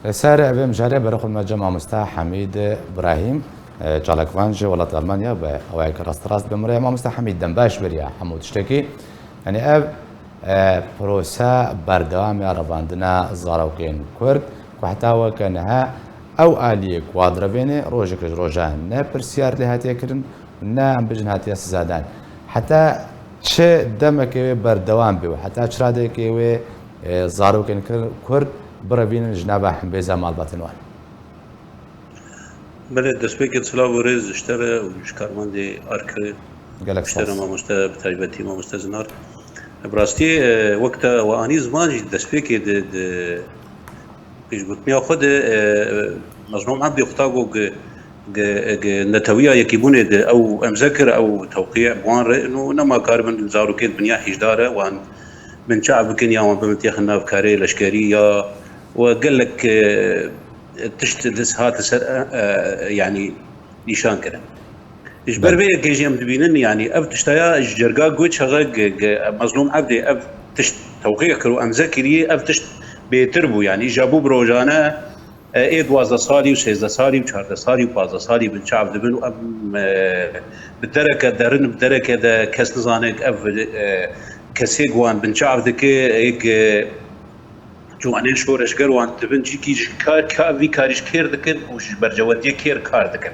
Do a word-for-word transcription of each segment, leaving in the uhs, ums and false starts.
Li ser vê mijarê berê xwe me cem mamoste Hemîd Birahîm, e, çalakvan ji welat Almanya be awayek rasterast bi mirê. Mamoste Hemîd, dem baş beriya hemû tiştekî. Yanî ev, e, prose berdewam ya revandina zarokên Kurd ku heta weke niha ew aliyê ku wa direvêne rojek ji rojan ne pirsiyar lê hatiye kirin, ne em bijin hatiye sizadan. Heta çi demekê wê berdewam bê û heta çi radeyekê wê, e, zarokên kir-, Kurd birevînin ji nava hembêza malbatên wan? Belê, destpêkê silav û rêz ji te re û ji karmendê Arkirê. Gelek ji te re spas. Mamoste, bi taybetî mamoste Zinar. Bi rastî, e, wek te we anî ziman jî destpêkê di, di pêşgotimiya xwe de, e, Mezlûm Ebdî xwe ta got, gi, gi, gi netewiya yekîbûnê de ew emze kir, ew tewqî bi wan re, û nema karibin zarokê di binya hêjdar e, wan binçav bikin ya wan bibin têxin nav karê leşkerî ya we gelek, e, tişt li hate ser, e, e, yanî nîşan kirin. Ji ber Belê. vê yekê jî em dibînin, yanî ev tiştaya ji cerga got çaxe gi, gi Mezlûm Ebdê ev tişt tewqî kir û emze kiriye, ev tişt bêtir bû. Yanî îja bû bi rojane, e, ê duwazdeh salî û sêzdeh salî û çardeh salî û pazdeh salî binçav dibin û em, e, bi dereke derin, bi dereke de kes nizane ev, e, kesê ku wan binçav dike, êk, e, ciwanên şoreşger wan dibin cîkî ji ka-, ka-, vî karî ji kêr dikin û ji berjewendiyê kêr kar dikin.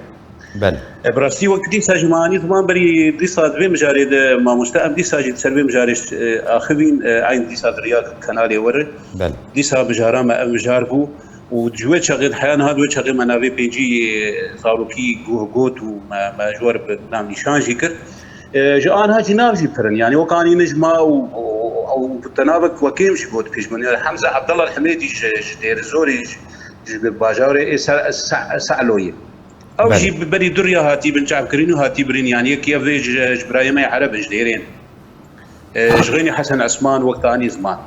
Belê. E, bi rastî wek dîsa ji me anî ziman berî dîsa di vê mijarê de mamoste em dîsa jî di ser vê mijarê, e, axivîn, e, eyn dîsa di riya kanalê were. Belê. Dîsa mijara me ev mijar bû û ji wê çaxê heya niha di wê çaxê me navê pêncî, e, zarokî guh got û me, me ji we re bi nav nîşan jî kir. E, ji aniha jî nav jî pir in. Yanî wek anî min ji ma û, û, û, û te navek wekêm jî got pêş min. Yanî Hemze Abdullah Hemêdî ji, ji Dêrizorê, ji, ji bajarê ê Se-, Se-, Se'loyê. Ew Belê. jî bi berî du riya hatî binçavkirin û hatî birîn. Yanî yekî ev ê ji, ji birayê me Ereb in ji Dêrên. E, ji Xênî Hesen Esman wek te anî ziman.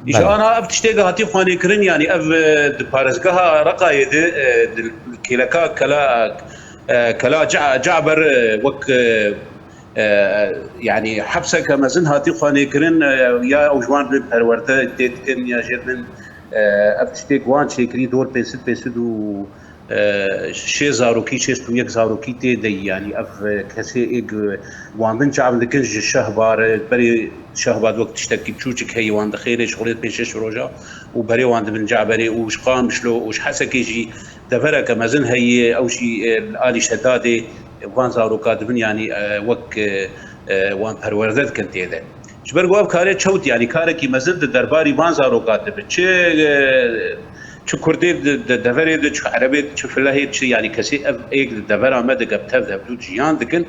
Îja Belê. ana ev tiştê hatî xwanê kirin, yanî ev, e, di parêzgeha Reqayê de, e, di kêleka Kela, e, Kela Ca-, Caber, e, wek, e, e, yanî hepseke mezin hatî xwanê kirin, e, ya ew ji wan bi perwerde tê dikin, ya jê bin, e, ev tiştê ku wan çêkirî dor pênc sed pênc sed û, e, şêst zarokî, şêst û yek zarokî tê de, yanî ev, e, kesê ê gu-, wan bin çav dikin ji Şehba re, berê Şehba wek tiştekî biçûçik heye, wan dixêne şixulê pênc şeş roja û berê wan dibin Caberê û ji Qamişlo û ji Hesekê jî devereke mezin heye, ew jî, e, li alî Şedadê van zaroka dibin, yanî, e, wek, e, e, wan perwerde dikin tê de. Ji ber ku ev karê çewt, yanî karekî mezin di derbarî van zaroka dibe. Çi, e, çi Kurdê di, di deverê de, çi Erebê de, çi Filehê de, çi, yanî kesê ev êk di devera me de gep tev de hevdû jiyan dikin.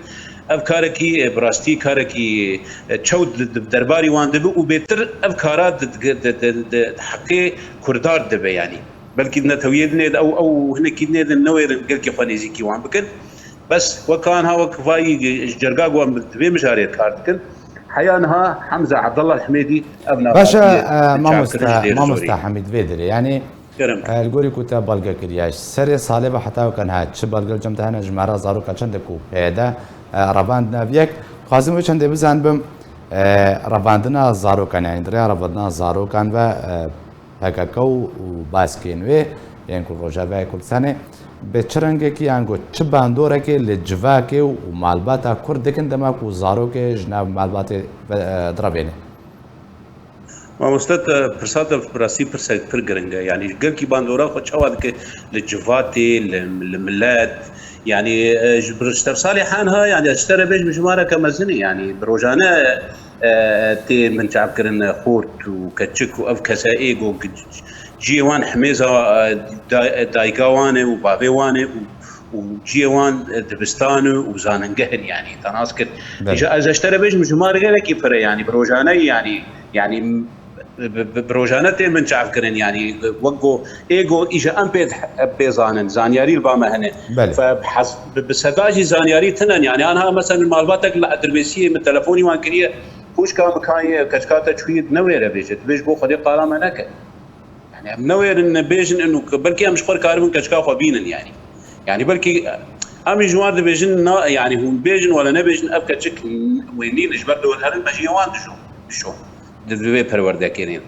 Ev karekî, e, bi rastî karekî, e, çewt di, di derbarî wan dibe û bêtir ev kara di, di, di, di, di, di heqê Kurdan dibe, yanî. Belkî di netewiyê dinê de ew, ew hinekî dinê de newêrin gelkî xwe nêzîkî wan bikin. Bes wek anha wek vayî ji cerga wan bi, di vê mijarê kar dikin. Heya niha Hemze Abdullah Hemêdî ev Baş e, navhatî e, çapkirin ji mamoste, Dêrizorê. Mamoste Hemîd vê dirê. Yanî, Kerem. e, li gorî ku te belge kiriye, ji serê salê ve heta weke niha çi belge li cem te hene ji me re zaroka çendek ku P Y D, e, revand nav yek? Xwazim wê çendê bizanibim, e, revandina zarokan, yanî di rêya revandina zarokan ve, e, P K K û, û baskên wê yên ku Rojavayê Kurdistanê bi çi rengekî yan ku çi bandorekê li civakê û malbata Kurd dikin dema ku zarokê ji nav malbatê ve, e, direvêne? Mamoste, te pirsa te bi rastî pirsek pir giring e. Yanî gelkî bandora xwe çawa dike li civatê, li, li milet? Yanî, e, ji, ji sersalê henha, yanî ez ji te re bêjim jimareke mezin e. Yanî bi rojane, e, tê binçavkirin xort û keçik û ev kese ê ku ciyê wan himêza, e, da-, dayika wan e û bavê wan e û, û ciyê wan, e, dibistan e û zanîngeh in, yanî te nas kir. Belê. Îja ez ji te re bêjim jimar gelekî pir e, yanî bi rojane, yanî, yanî bi, bi, bi rojane tê binçavkirin, yanî wek ku ê ku îja em pê, pê zanin, zanyarî li ba me hene. Belê. Fe bi hes-, bi, bi seda jî zanyarî tinen, yanî anha mesela malbatek li Dirbêsiyê min telefonî wan kiriye, xwişka min kayê keçika te çûyî di newêre bêje, dibêj bo Xwedê qala me neke. Yanî em newêrin bêjin inu, belkî em ji xwe karibin keçika xwe bînin yanî. Yanî belkî em ji wan dibêjin na, yanî hûn bêjin wala nebêjin ev keçik wê nîn ji ber dewleherin mejiyê wan dijo, dijo. Di vê perwerdekê nîn.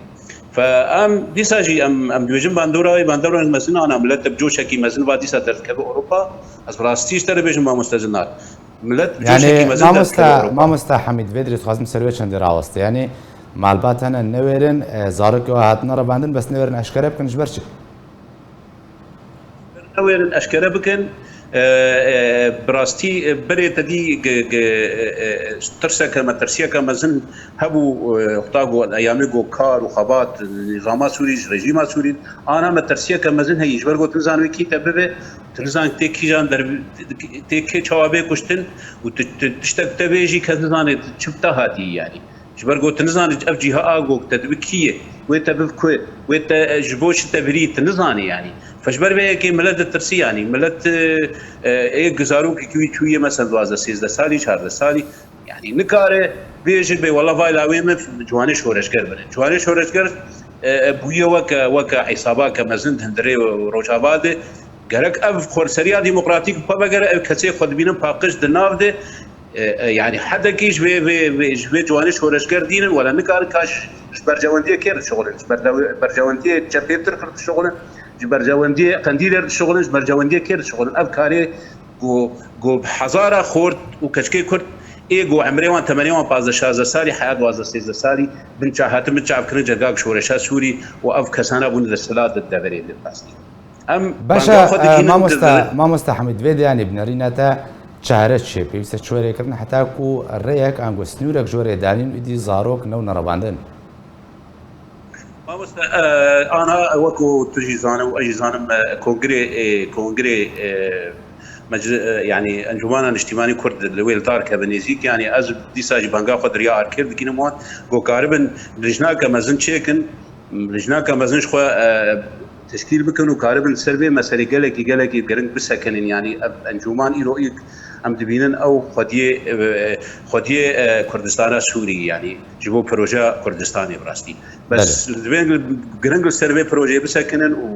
Fe em dîsa jî em, em dibêjin bandora wê, bandora mezin ana millet bi coşekî mezin va dîsa derdikeve Ewropa. Ez bi rastî ji te re bêjim mamoste Zinar. Millet bi coşekî Yani mezin derdikeve mamosta, Ewropa. Mamosta Hemîd, vê dirê dixwazim ser wê çendê raweste. Yani malbata ne newêrin, e, zarokê we hatine revandin, bes newêrin eşkere bikin, ji ber çi? Newêrin eşkere bikin. E, e, bi rastî, e, berê te dî ge- ge- e, e, tirseke, metirsiyeke mezin hebû, e, wexta ku eyamê ku kar û xebat, e, nîzama Sûrî, ji rejîma Sûrî, ana metirsiyeke mezin heye. Ji ber ku tu nizanî wê kî te bibe, tu nizanî tê kîjan der, tê kê çawa bê kuştin û tu, tu tiştek te bê jî kes nizanê çi bi te hatî yanî. Ji ber ku tu nizanî ev cîha a ku te dibi kî ye, wê te biv ku, wê te, e, ji bo çi te birî, tu nizanî yanî. Fe ji ber vê yekê millet ditirsî yanî. Millet, e, e, ê zarokekî wî çûye mesela duwazdeh sêzdeh salî, çardeh salî. Yanî nikare bêje bê wela vay la wê min ciwanê şoreşger birin. Ciwanê şoreşger, e, e, bûye weke, weke hesabake mezin di hundirê Rojava de. Gerek ev xwerseriya demokratîk xwe vegere, ev kesê xwe dibînin paqij di nav de, e, e, yanî hedekî ji vê, vê, vê, ji vê ciwanê şoreşger dînin, wela nikarin ka ji, ji berjewendiyê kê re dişixulin, ji berdew- berjewendiyê çepê Tirk re dişixulin, ji berjewendiyê Qendîlê re dişixulin, ji berjewendiyê kê re dişixulin. Ev karê ku, ku bi hezara xort û keçikê Kurd ê ku emrê wan, temenê wan pazdeh şazdeh salî, heya duwazdeh sêzdeh salî, bin ça-, hatin binçavkirin, cergak şoreşa Sûrî û ev kesana bûne desthilat di deverê de rastî. Em Başa, banga xwe e, dikînin mamosta, di- mamosta Hemîd, vê deyanî bi nerîna te çare çi ye? Pêwîst e çi were kirin, heta ku rêyek ango snûrek ji were danîn û dî zarok newne revandin? Mamoste, e, ana wekû tu jî zane û ez jî zanim, e, kongrê, e, kongrê, e, mecli-, e, yanî Encûmana Niştîmanî Kurd li wê li dar keve nêzîk, yanî ez dîsa jî banga xwe di riya arkêr dikînim wan, ku karibin lijnake mezin çêkin, lijnake mezin ji xwe, e, teşkîl bikin û karibin ser vê meselê gelekî, gelekî giring bisekinin, yanî ev encûman îro îk em dibînin ew xwediyê, e, xwediyê, e, Kurdistana Sûrî, yanî ji bo projeya Kurdistanê bi rastî. Bes divên giring li ser vê projeyê bisekinin û,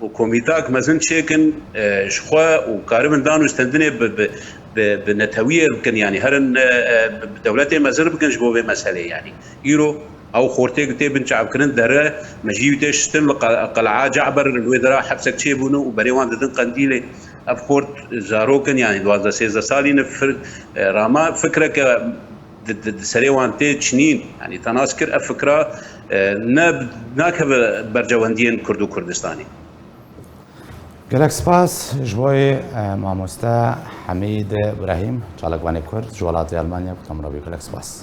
û, û komîtak mezin çêkin, e, ji xwe û karibin dan û stendinê bi, bi, bi, bi netewiyê bikin, yanî herin, e, e, bi, bi dewletê mezin bikin ji bo vê meselê, yanî îro ew xortê tê binçavkirin dere, mejî wî tê şiştin li qe-, qel'a Ce'ber li wê dera hepsek çêbûne û berê wan didin Qendîlê. Ev xort zarok in, yanî duwazdeh sêzdeh salî ne fir-, e, rama fikreke di, di, di serê wan tê çinîn. Yanî te nas kir ev fikra, e, ne, nakeve bercewendiyên Kurd û Kurdistanê. Gelek spas ji bo, e, mamoste Hemîd Brahîm, çalakvanê Kurd ji welatê Almanya ku te min re bî. Gelek spas.